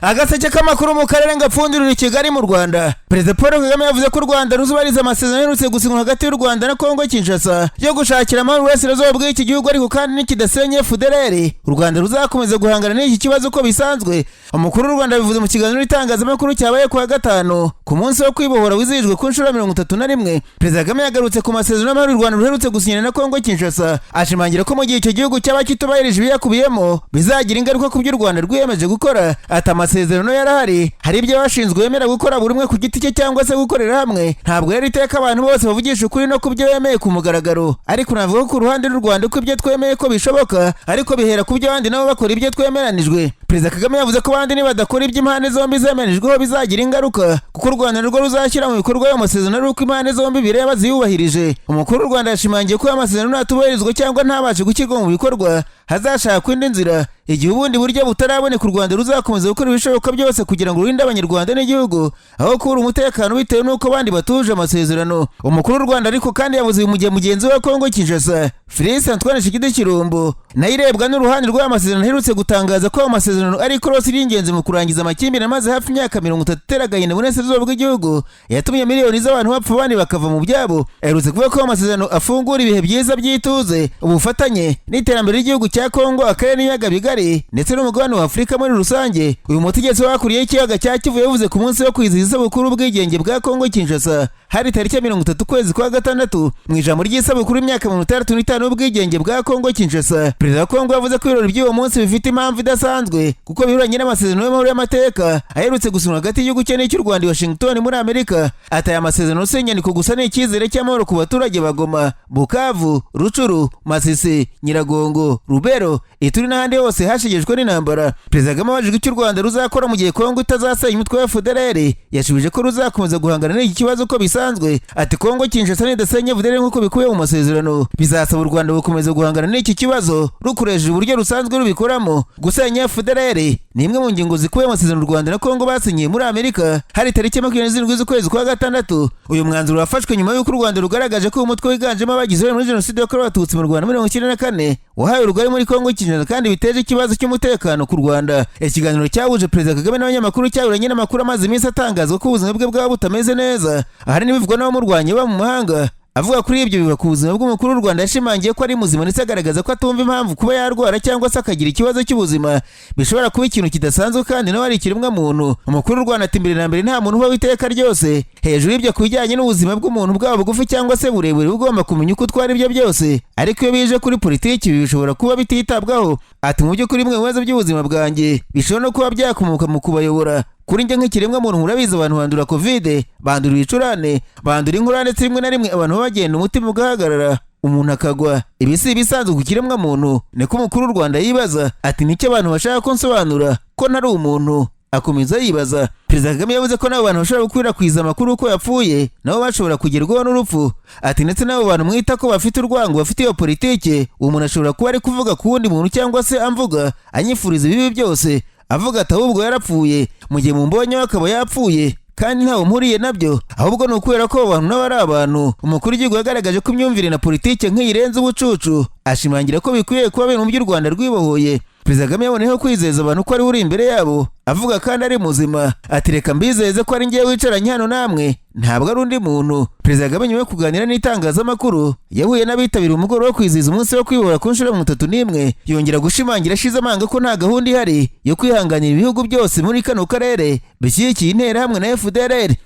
Agaseke k'amakuru mu karere ngapfundurira i Kigali mu Rwanda. Perezida Paul Kagame yavuze ko u Rwanda ruzubahiriza amasezerano aherutse gusinywa hagati y'u Rwanda na Kongo Kinshasa yo gushakira amahoro uburasirazuba bw'iki gihugu, ariko kandi nikidasenye FDLR u Rwanda ruzakomeza guhangana n'iki kibazo uko bisanzwe. Umukuru w'u Rwanda bivuze mu kiganiro n'itangazamakuru cyabaye ku wa gatanu ku munsi wo kwibohora wizihijwe ku nshuro ya 31. Perezida Kagame yagarutse ku masezerano y'amahoro u Rwanda ruherutse gusinyana na Kongo Kinshasa, ashimangira ko mu gihe icyo gihugu cyaba kitubahirije ibiyakubiyemo bizagira ingaruka ku byo u Rwanda rwiyemeje gukora. Ati amasezerano yarahari, hari ibyo abashinzwe bemera gukora buri umwe ku giti cye cyangwa se gukorera hamwe. Ntabwo rero iteka abantu bose bavugisha ukuri no ku byo bemeye ku mugaragaro, ariko navuga ko ku ruhande rw'u Rwanda ko ibyo twemeye ko bishoboka, ariko bihera ku byo abandi nabo bakora ibyo twemeranijwe. Perezida Kagame yavuze ko abandi nibadakora ibyo impande zombi zemeranijweho bizagira ingaruka, kuko u Rwanda narwo ruzashyira mu bikorwa ayo masezerano ari uko impande zombi bireba ziyubahirije. Umukuru w'u Rwanda yashimangiye ko ayo masezerano natubahirizwa cyangwa ntabashe gushyirwa mu bikorwa hazashakwa indi nzira. Igihe ubundi buryo butaraboneka, u Rwanda ruzakomeza gukora ibishoboka byose kugira ngo rurinde Abanyarwanda n'igihugu aho kubura umutekano bitewe n'uko abandi batuje amasezerano. Umukuru w'u Rwanda ariko kandi yavuze mu gihe mugenzi we wa Kongo Kinshasa, Felix Antoine Tshisekedi Tshilombo, nayo irebwa n'uruhande rw'aya masezerano, aherutse gutangaza ko ayo masezerano ari ikorosi ry'ingenzi mu kurangiza amakimbirane amaze hafi imyaka 30 atera agahinda mu burasirazuba bw'igihugu, yatumye miliyoni z'abantu bapfa abandi bakava mu byabo. Aherutse kuvuga ko ayo masezerano afungura ibihe byiza by'ituze, ubufatanye n'iterambere ry'igihugu cya Kongo, akarere n'ibiyaga bigari ndetse n'umugabane wa Afurika muri rusange. Uyu mutegetsi wakuriye ikiyaga cya Kivu yavuze ku munsi wo kwizihiza isabukuru ubwigenge bwa Kongo Kinshasa, hari tariki ya 30 ukwezi kwa gatandatu. Mu ijambo ry'isabukuru y'imyaka 65 y'ubwigenge bwa Kongo Kinshasa, perezida wa Kongo yavuze ko ibirori by'uwo munsi bifite impamvu idasanzwe kuko binyuranye n'amasezerano y'amahoro y'amateka aherutse gusinywa hagati y'igihugu cye n'icy'u Rwanda i Washington muri Amerika. Ati aya masezerano si inyandiko gusa, ni icyizere cy'amahoro ku baturage ba Goma, Bukavu, Rutshuru, Masisi, Nyiragongo, Lubero, Ituri n'ahandi hose hashegeshwe n'intambara. Perezida Kagame abajijwe icyo u Rwanda ruzakora mu gihe Kongo itazasenya umutwe wa FDLR, yashubije ko ruzakomeza guhangana n'iki kibazo uko bisanzwe. Ati Kongo Kinshasa nidasenya FDLR nk'uko bikubiye mu masezerano, bizasaba u Rwanda gukomeza guhangana n'iki kibazo rukoresheje uburyo rusanzwe rubikoramo. Gusenya FDLR ni imwe mu ngingo zikubiye mu masezerano u Rwanda na Kongo basinyiye muri Amerika hari tariki 27 z'ukwezi kwa gatandatu. Uyu mwanzuro wafashwe nyuma y'uko u Rwanda rugaragaje ko uyu mutwe wiganjemo abagize uruhare muri jenoside yakorewe Abatutsi mu Rwanda 94 wahawe rugari muri Kongo Kinshasa kandi biteje ikibazo cy'umutekano ku Rwanda. Ikiganiro cyahuje Perezida Kagame n'abanyamakuru cyahuranye n'amakuru amaze iminsi atangazwa ko ubuzima bwe bwaba butameze neza, ahari n'ibivugwa n'abamurwanya baba mu mahanga. Avuga kuri ibyo biba ku buzima bw'umukuru w'u Rwanda, yashimangiye ko ari muzima ndetse agaragaza ko atumva impamvu kuba yarwara cyangwa se akagira ikibazo cy'ubuzima bishobora kuba ikintu kidasanzwe kandi nawe ari ikiremwa muntu. Umukuru w'u Rwanda ati mbere na mbere nta muntu ubaho iteka ryose. Hejuru y'ibyo, ku bijyanye n'ubuzima bw'umuntu bwaba bugufi cyangwa se burebure, ugomba kumenya uko utwara ibyo byose, ariko iyo bije kuri politiki ibi bishobora kuba bititabwaho. Ati mu by'ukuri bimwe mu bibazo by'ubuzima bwanjye bishobora no kuba byakomoka mu kubayobora. Kuri njye nk'ikiremwa muntu, murabizi abantu bandura Covid, bandura ibicurane, bandura inkorora, ndetse rimwe na rimwe abantu bagenda umutima ugahagarara, umuntu akagwa. Ibi si ibisanzwe ku kiremwa muntu, niko umukuru w'u Rwanda yibaza. Ati nicyo abantu bashaka ko nsobanura ko ntari umuntu, akomeza yibaza. Perezida Kagame yavuze ko n'abo bantu bashobora gukwirakwiza amakuru ko yapfuye nabo bashobora kugerwaho n'urupfu. Ati ndetse n'abo bantu mwita ko bafite urwango, bafite iyo politike, uwo muntu ashobora kuba ari kuvuga ku wundi muntu cyangwa se amvuga anyifuriza ibibi byose, avuga ati ahubwo yarapfuye, mu gihe mumbonyeho akaba yapfuye kandi ntawe mpuriye nabyo, ahubwo ni ukubera ko abo bantu nabo ari abantu. Umukuru w'igihugu yagaragaje ko imyumvire na politike nk'iyi irenze ubucucu, ashimangira ko bikwiye kuba biri mu by'u Rwanda rwibohoye. Perezida Kagame yaboneyeho kwizeza abantu ko ari uri imbere yabo avuga kandi ari muzima. Ati reka mbizeze ko ari ngewe wicaranye hano namwe, ntabwo ari undi muntu. Perezida Kagame nyuma yo kuganira n'itangazamakuru yahuye n'abitabiriye umugoroba wo kwizihiza umunsi wo kwibohora ku nshuro ya 31, yongera gushimangira ashize amanga ko nta gahunda ihari yo kwihanganira ibihugu byose muri kano karere bishyigikiye Interahamwe na FDLR.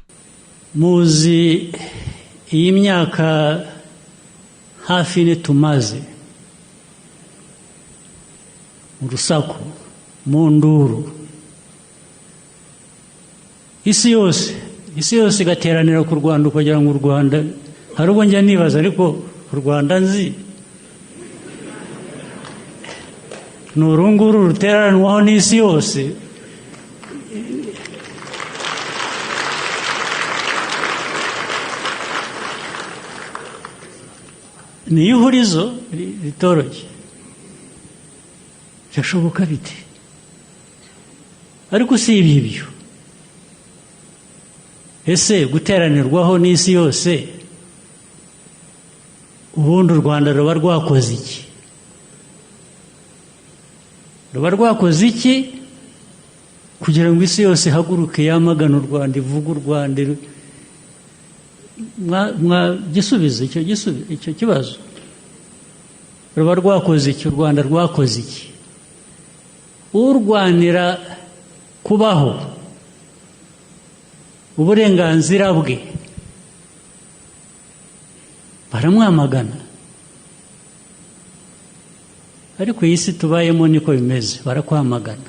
Muzi iyi myaka hafi ine tumaze mu rusaku, mu nduru, isi yose igateranira ku Rwanda, ukagira ngo u Rwanda, hari ubwo njya nibaza, ariko u Rwanda nzi ni uru nguru ruteranwaho n'isi yose? Ni ihurizo ritoroshye. Birashoboka bite? Ariko usibye ibyo, ese guteranirwaho n'isi yose, ubundi u Rwanda ruba rwakoze iki? Ruba rwakoze iki? Kugira ngo isi yose ihaguruke yamagana u Rwanda, ivuge u Rwanda, gisubizo icyo kibazo ruba rwakoze iki? U Rwanda rwakoze iki? Urwanira kubaho, uburenganzira bwe, baramwamagana. Ariko iyi si tubayemo niko bimeze, barakwamagana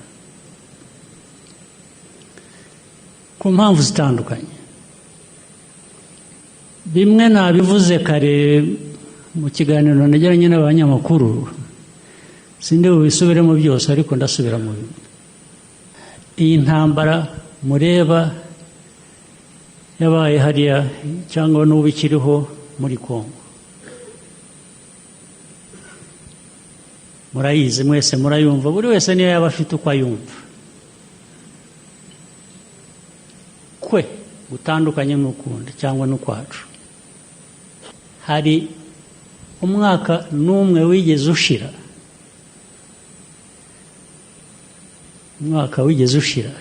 ku mpamvu zitandukanye. Bimwe nabivuze kare mu kiganiro nagiranye n'abanyamakuru, sindi bubisubiremo byose, ariko ndasubira mu bimwe. Iyi ntambara mureba yabaye hariya cyangwa n'ubu ikiriho muri Kongo, murayizi mwese, murayumva, buri wese niyo yaba afite uko ayumva kwe gutandukanye n'ukundi cyangwa n'ukwacu. Hari umwaka n'umwe wigeze ushira, umwaka wigeze ushira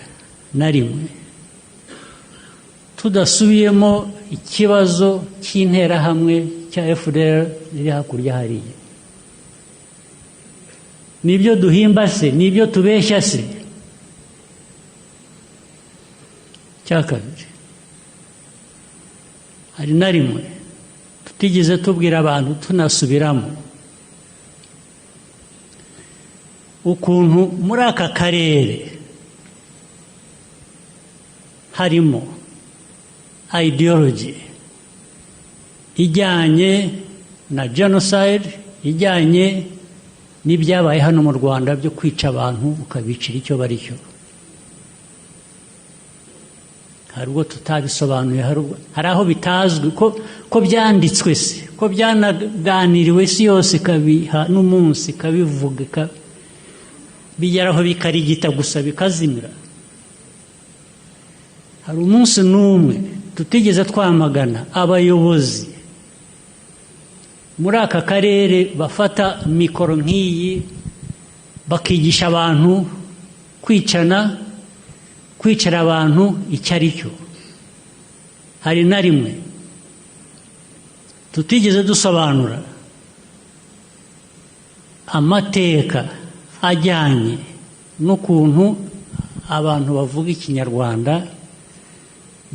na rimwe tudasubiyemo ikibazo cy'interahamwe cya FDLR iri hakurya hariya? Nibyo duhimba se? Nibyo tubeshya se? Cya kabiri, hari na rimwe tutigeze tubwira abantu, tunasubiramo ukuntu muri aka karere harimo ideology ijyanye na genocide, ijyanye n'ibyabaye hano mu Rwanda byo kwica abantu ukabicira icyo bari cyo. Hari ubwo tutabisobanuye, hari aho bitazwi ko byanditswe se, ko byanaganiriwe isi yose ikabiha n'umunsi ikabivuga, bigeraho bikarigita gusa bikazimira. Hari umunsi n'umwe tutigeze twamagana abayobozi muri aka karere bafata mikoro nk'iyi bakigisha abantu kwicana, kwicara abantu icyo ari cyo. Hari na rimwe tutigeze dusobanura amateka ajyanye n'ukuntu abantu bavuga Ikinyarwanda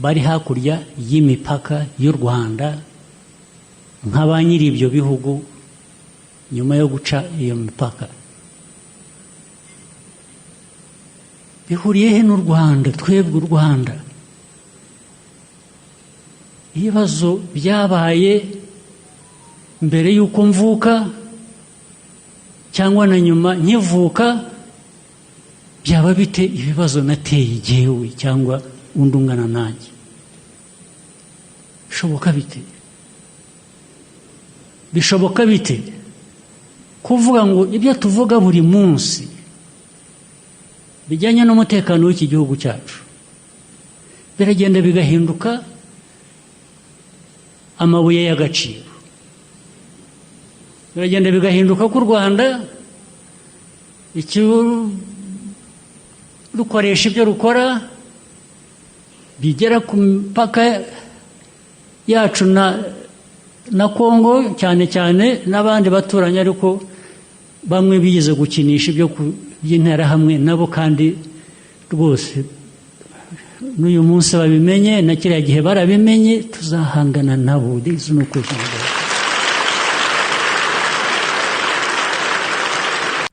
bari hakurya y'imipaka y'u Rwanda nka ba nyiri ibyo bihugu nyuma yo guca iyo mipaka. Bihuriye he n'u Rwanda? Twebwe u Rwanda, ibibazo byabaye mbere y'uko mvuka cyangwa na nyuma nkivuka, byaba bite ibibazo nateye jyewe cyangwa undi ungana nanjye? Bishoboka bite? Bishoboka bite kuvuga ngo ibyo tuvuga buri munsi bijyanye n'umutekano w'iki gihugu cyacu biragenda bigahinduka amabuye y'agaciro, biragenda bigahinduka ko u Rwanda rukoresha ibyo rukora bigera ku mipaka yacu na Kongo cyane cyane n'abandi baturanyi, ariko bamwe bigeze gukinisha ibyo by'interahamwe nabo, kandi rwose n'uyu munsi babimenye, na kiriya gihe barabimenye, tuzahangana nabo. This is no question about it.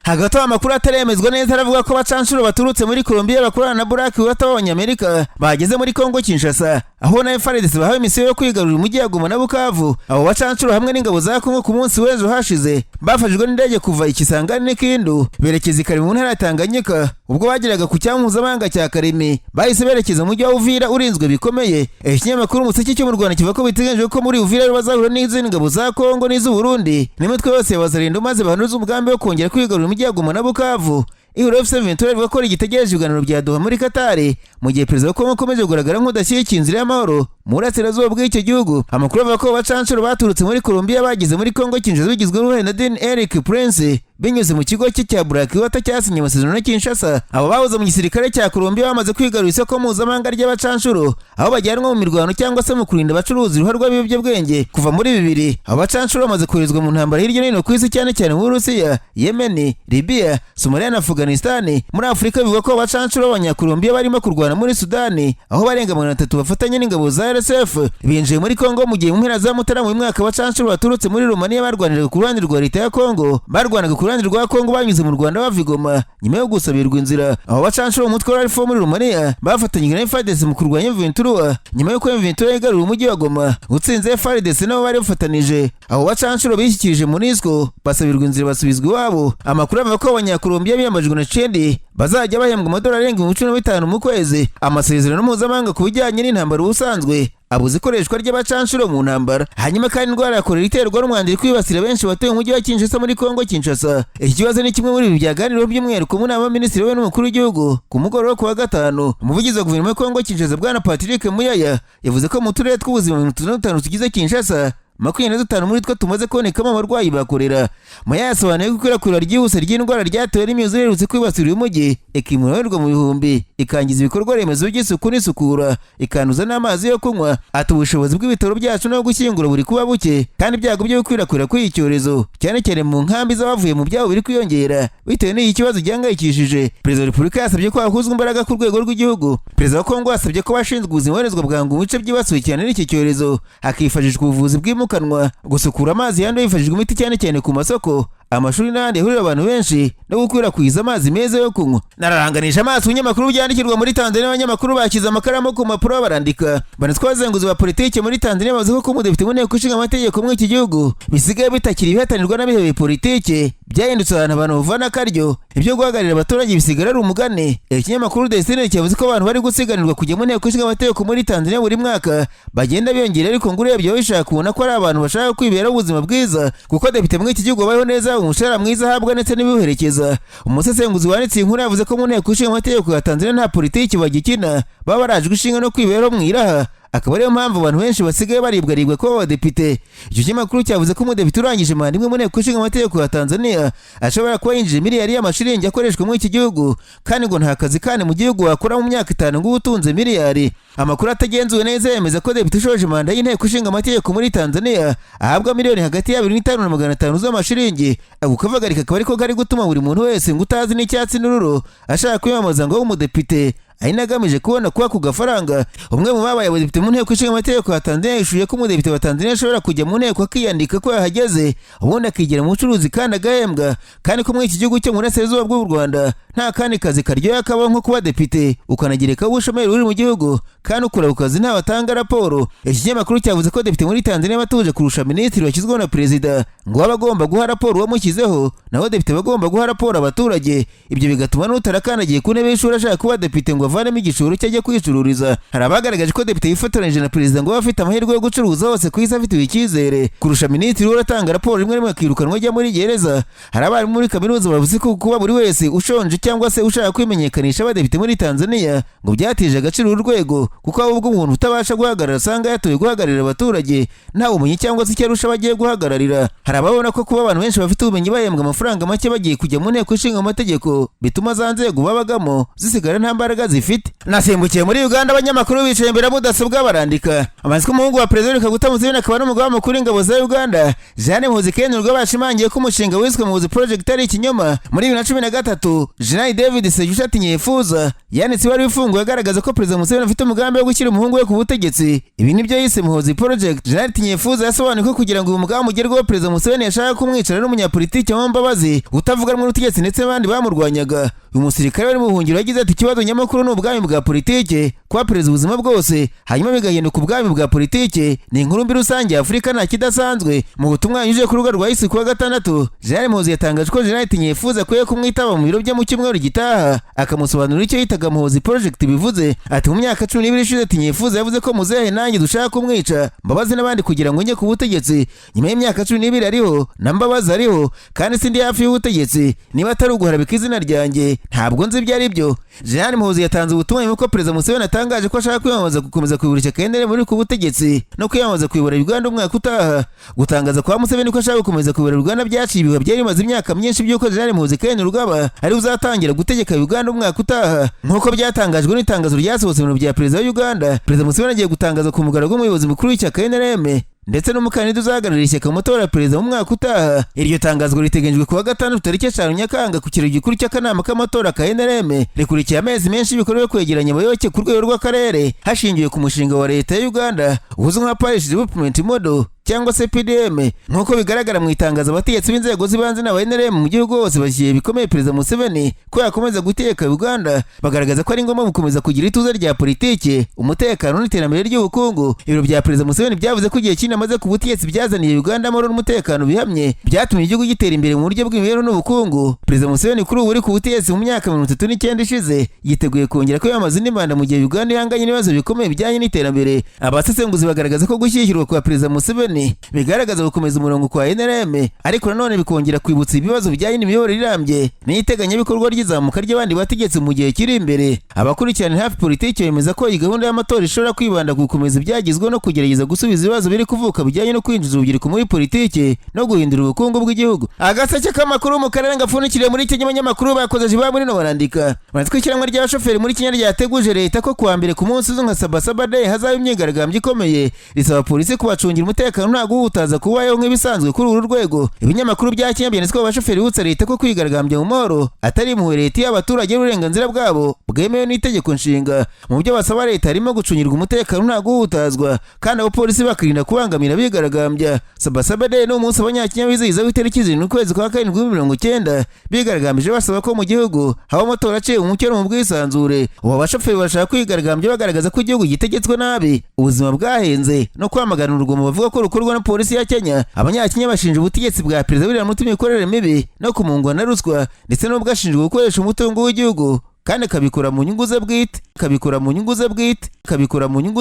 Hagati aho, amakuru ataremezwa neza aravuga ko abacanshuro baturutse muri Colombia bakorana na Blackwater b'Abanyamerika bageze muri Congo Kinshasa, aho na FARDC bahawe misiyo yo kwigarurira umujyi wa Goma na Bukavu. Abo bacanshuro hamwe n'ingabo za Congo ku munsi w'ejo hashize bafashijwe n'indege kuva i Kisangani n'ikindu berekeza i Kalemi mu ntara ya Tanganyika. Ubwo bageraga ku cyambu mpuzamahanga cya Kalemi, bahise berekeza mu mujyi wa Uvira urinzwe bikomeye. Ikinyamakuru Umuseke cyo mu Rwanda kivuga ko biteganyijwe ko muri Uvira bazahura n'izindi ngabo za Congo n'iz'u Burundi n'imitwe yose ya Wazalendo, maze bahanuze umugambi wo kongera kwigarurira umujyi wa Goma na Bukavu. Ihuriro FC Ventura rivuga ko rigitegereje ibiganiro bya Doha muri Qatar, mu gihe perezida wa Congo akomeje kugaragara nk'udashyigikiye inzira y'amahoro. mu burasirazuba bw'icyo gihugu. Amakuru avuga ko abacanshuro baturutse muri Colombia bageze muri Kongo Kinshasa bigizwe n'uruhare na Dean Eric Prince binyuze mu kigo cye cya Blackwater cyasinye amasezerano na Kinshasa. Abo bahoze mu gisirikare cya Colombia bamaze kwigarurira isoko mpuzamahanga ry'abacanshuro, aho bajyanwa mu mirwano cyangwa se mu kurinda abacuruzi uruhare rw'ibiyobyabwenge. Kuva muri 2000, abo bacanshuro bamaze koherezwa mu ntambara hirya no hino ku isi, cyane cyane mu Burusiya, Yemen, Libya, Somalia na Afghanistan. Muri Afurika bivugwa ko abacanshuro b'Abanyakolombiya barimo kurwana muri Sudani, aho barenga 300 bafatanya n'ingabo za RSF binjiye muri Kongo, mu gihe mu mpera za Mutarama uyu mwaka abacanshuro baturutse muri Romania barwaniraga ku ruhande rwa leta ya Kongo barwanaga ku ruhande rwa Kongo banyuze mu Rwanda bava i Goma nyuma yo gusabirwa inzira. Abo bacanshuro umutwe wa RFO muri Romania bafatanyije na FARDC mu kurwanya M23 nyuma y'uko M23 yigaruriye umujyi wa Goma utsinze FARDC nabo bari bafatanije. Abo bacanshuro bishyikirije MONUSCO, basabirwa inzira, basubizwa iwabo. Amakuru avuga ko Abanyakolombiya biyambajwe na Chendi bazajya bahembwa amadolari arenga 15,000 mu kwezi. Amasezerano mpuzamahanga ku bijyanye n'intambara ubusanzwe abuza ikoreshwa ry'abacanshuro mu ntambara. Hanyuma kandi indwara ya korera iterwa n'umwanda iri kwibasira benshi batuye mu mujyi wa Kinshasa muri Kongo Kinshasa. Iki kibazo ni kimwe muri ibi byaganiriweho by'umwihariko mu nama y'Abaminisitiri we n'umukuru w'igihugu ku mugoroba wo ku wa gatanu. Umuvugizi wa guverinoma ya Kongo Kinshasa, Bwana Patrick Muyaya, yavuze ko mu turere tw'ubuzima 35 tugize Kinshasa, 25 muri two tumaze kubonekamo abarwayi ba korera. Muyaya yasobanuye ko ikwirakwira ryihuse ry'indwara ryatewe n'imyuzure iherutse kwibasira uyu mujyi, ikimurwa mu bihumbi, ikangiza ibikorwa remezo by'isuku n'isukura, ikanduza n'amazi yo kunywa. Ati: "Ubushobozi bw'ibitaro byacu no gushyingura buri kuba buke, kandi ibyago byo gukwirakwira kw'iki cyorezo, cyane cyane mu nkambi z'abavuye mu byabo, biri kwiyongera bitewe n'iki kibazo gihangayikishije." Perezida wa Repubulika yasabye ko hahuzwa imbaraga ku rwego rw'igihugu. Perezida wa Kongo yasabye ko abashinzwe ubuzima boherezwa bwangu mu bice byibasiwe cyane n'iki cyorezo, hakifashishwa ubuvuzi bwimukanwa, gusukura amazi yanduye hifashishijwe imiti, cyane cyane ku masoko, amashuri n'ahandi hahurira abantu benshi, no gukwirakwiza amazi meza yo kunywa. Nararanganisha amaso ibinyamakuru byandikirwa muri Tanzania, abanyamakuru bashyize amakaramu ku mpapuro barandika. Banitswe abazenguzi ba politiki muri Tanzania bavuze ko umudepite mu nteko ishinga amategeko muri iki gihugu bisigaye bitakiri ibihatanirwa n'abihebeye politiki, byahindutse ahantu abantu bavana akaryo, ibyo guhagararira abaturage bisigara ari umugani. Ikinyamakuru Destiny cyavuze ko abantu bari gusiganirwa kujya mu nteko ishinga amategeko muri Tanzania buri mwaka bagenda biyongera, ariko ngo urebye bishaka kubona ko ari abantu bashaka kwiberaho ubuzima bwiza, kuko depite muri iki gihugu babayeho neza, umushahara mwiza ahabwa ndetse n'ibiwuherekeza. Umusesenguzi wanditse iyi nkuru yavuze ko mu nteko ishinga amategeko ya Tanzania nta politiki bagikina, baba barajwe ishinga no kwiberaho mu iraha, akaba ariyo mpamvu abantu benshi basigaye baribwaribwa kuba abadepite. Icyo kinyamakuru cyavuze ko umudepite urangije manda imwe mu nteko ishinga amategeko ya Tanzania ashobora kuba yinjije miliyari y'amashiringi akoreshwa muri iki gihugu, kandi ngo nta kazi kandi mu gihugu wakora mu myaka 5 ngo ube utunze miliyari. Amakuru atagenzuwe neza yemeza ko depite ushoje manda y'inteko ishinga amategeko muri Tanzania ahabwa miliyoni hagati ya 2.5 na 500 z'amashiringi. Ako kavagarika akaba ariko kari gutuma buri muntu wese ngo utazi n'icyatsi n'ururo ashaka kwiyamamaza ngo abe umudepite, ari nagamije kubona kuba ku gafaranga. Umwe mu babaye abadepite mu nteko ishinga amategeko ya Tanzania yishuye ko umudepite wa Tanzania ashobora kujya mu nteko akiyandika ko yahageze, ubundi akigira mu bucuruzi kandi agahembwa, kandi ko muri iki gihugu cyo mu burasirazuba bw'u Rwanda nta kandi kazi karyoha kabaho nko kuba depite, ukanagerekaho ubushomeri buri mu gihugu, kandi ukora ku kazi ntawe atanga raporo. Iki kinyamakuru cyavuze ko depite muri Tanzania batuje kurusha minisitiri washyizweho na perezida, ngo aba agomba guha raporo uwamushyizeho, naho depite bagomba guha raporo abaturage. Ibyo bigatuma n'utarakandagiye ku ntebe y'ishuri ashaka kuba depite ngo avanemo igishoro cye ajye kwicururiza. Hari abagaragaje ko depite yifotoranyije na perezida ngo aba afite amahirwe yo gucuruza hose ku isi afitiwe icyizere kurusha minisitiri uhora atanga raporo, rimwe rimwe akirukanwa ajya muri gereza. Hari abarimu muri kaminuza bavuze ko kuba buri wese ushonje cyangwa se ushaka kwimenyekanisha abadepite muri Tanzania ngo byatije agaciro uru rwego, kuko ahubwo umuntu utabasha guhagarara asanga yatoye guhagararira abaturage nta bumenyi cyangwa se icyo arusha abagiye guhagararira. Hari ababona ko kuba abantu benshi bafite ubumenyi bahembwa amafaranga make bagiye kujya mu nteko ishinga amategeko bituma za nzego babagamo zisigara nta mbaraga zifite. Nasimbukiye muri Uganda, abanyamakuru bicaye imbere ya mudasobwa barandika. Amaze ko umuhungu wa perezida Kaguta Museveni akaba n'umugaba mukuru w'ingabo za Uganda, Jeanne Muhoozi Kainerugaba, bashimangiye ko umushinga wiswe Muhoozi Project ari ikinyoma. Muri 2013, Jenerali David Sejusa Tinyefuza yanditse ibaruwa ifunguye agaragaza ko perezida Museveni afite umugambi wo gushyira umuhungu we ku butegetsi. Ibi nibyo yise Muhoozi Project. Jenerali Tinyefuza yasobanuye ko kugira ngo uyu mugambi ugerweho, perezida Museveni yashaka kumwicara n'umunyapolitiki wa Mbabazi utavuga rumwe n'ubutegetsi ndetse n'abandi bamurwanyaga. Uyu musirikare wari mu buhungiro yagize ati: "Ikibazo nyamukuru ni ubwami bwa politike. Kuba perezida ubuzima bwose hanyuma bigahinduka ubwami bwa politike ni inkuru mbi rusange ya Afurika, nta kidasanzwe." Mu butumwa yanyujije ku rubuga rwa X kuwa gatandatu, Jenerali Muhoozi yatangaje ko Jenerali Tinyefuza akwiye kumwitaba mu biro bye mu cyumweru gitaha, akamusobanurira icyo yitaga Muhoozi Project bivuze. Ati: "Mu myaka 12 ishize, Tinyefuza yavuze ko muzehe nanjye dushaka kumwica, Mbabazi n'abandi, kugira ngo njye ku butegetsi. Nyuma y'imyaka 12 ariho na Mbabazi ariho, kandi sindi hafi y'ubutegetsi. Niba atari uguharabika izina ryanjye." Ntabwo nzi ibyo ari byo. Jenerali Muhoozi yatanze ubutumwa nyuma ko Perezida Museveni atangaje ko ashaka kwiyamamaza gukomeza kuyobora ishyaka NRM muri ku butegetsi no kwiyamamaza kuyobora Uganda umwaka utaha. Gutangaza kwa Museveni ko ashaka gukomeza kuyobora Uganda byaciye ibihuha byari bimaze imyaka myinshi by'uko Jenerali Muhoozi Kainerugaba ari uzatangira gutegeka Uganda umwaka utaha. Nk'uko byatangajwe n'itangazo ryasohotse mu biro bya Perezida wa Uganda, Perezida Museveni agiye gutangaza ku mugaragaro w'umuyobozi mukuru w'ishyaka NRM ndetse n'umukandida uzahagararira ishyaka mu matora ya perezida mu mwaka utaha. Iryo tangazwa riteganyijwe kuwa gatandatu tariki 5 Nyakanga ku kiro gikuru cy'akanama k'amatora ka NRM. Rikurikiye amezi menshi y'ibikorwa byo kwegeranya abayoboke ku rwego rw'akarere hashingiwe ku mushinga wa leta ya Uganda uzwi nka Parish Development Model cyangwa se PDM. Nk'uko bigaragara mu itangazo, abategetsi b'inzego z'ibanze n'aba NRM mu gihugu hose bashyigikiye bikomeye Perezida Museveni ko yakomeza gutegeka Uganda, bagaragaza ko ari ngombwa gukomeza kugira ituze rya politiki, umutekano n'iterambere ry'ubukungu. Ibiro bya Perezida Museveni byavuze ko igihe kinini amaze ku butegetsi byazaniye Uganda amahoro n'umutekano bihamye, byatumye igihugu gitera imbere mu buryo bw'imibereho n'ubukungu. Perezida Museveni kuri ubu uri ku butegetsi mu myaka 39 ishize yiteguye kongera kwiyamamaza indi manda mu gihe Uganda ihanganye n'ibibazo bikomeye bijyanye n'iterambere. Abasesenguzi bagaragaza ko gushyigikirwa kwa Perezida Museveni bigaragaza gukomeza umurongo kwa NRM, ariko nanone bikongera kwibutsa ibibazo bijyanye n'imiyoborere irambye n'iteganyabikorwa ry'izamuka ry'abandi bategetsi mu gihe kiri imbere. Abakurikirana hafi politiki bemeza ko iyi gahunda y'amatora ishobora kwibanda ku gukomeza ibyagezweho no kugerageza gusubiza ibibazo biri kuvuka bijyanye no kwinjiza urubyiruko muri politiki no guhindura ubukungu bw'igihugu. Agaseke k'amakuru mu karere gapfundikiriye muri Kenya, abanyamakuru bakoze jiba muri no barandika banditswe ishyirahamwe ry'abashoferi muri Kenya ryateguje leta ko kuwa mbere ku munsi uzwi nka Sabasaba Day hazaba imyigaragambyo ikomeye, risaba polisi kubacungira umutekano nta guhutaza kubayeho nk'ibisanzwe kuri uru rwego. Ibinyamakuru bya Kenya byanditswe ko abashoferi bibutsa leta ko kwigaragambya mu mahoro atari impuhwe leta y'abaturage n'uburenganzira bwabo bwemewe n'itegeko nshinga. Mu byo basaba leta harimo gucungirwa umutekano nta guhutazwa, kandi abapolisi bakirinda kubangamira abigaragambya. Sabasaba Day ni umunsi abanyakenya bizihiza w'itariki 7 ukwezi kwa karindwi 90 bigaragambije basaba ko mu gihugu haba amatora aciye mu mucyo no mu bwisanzure. Ubu abashoferi bashaka kwigaragambya bagaragaza ko igihugu gitegetswe nabi, ubuzima bwahenze no kwamagana urugomo bavuga ko rukorwa na polisi ya Kenya. Abanyakenya bashinja ubutegetsi bwa Perezida William Ruto imikorere mibi no kumungwa na ruswa, ndetse n'ubwo ashinjwa gukoresha umutungo w'igihugu kandi akabikora mu nyungu ze bwite, akabikora mu nyungu ze bwite, akabikora mu nyungu.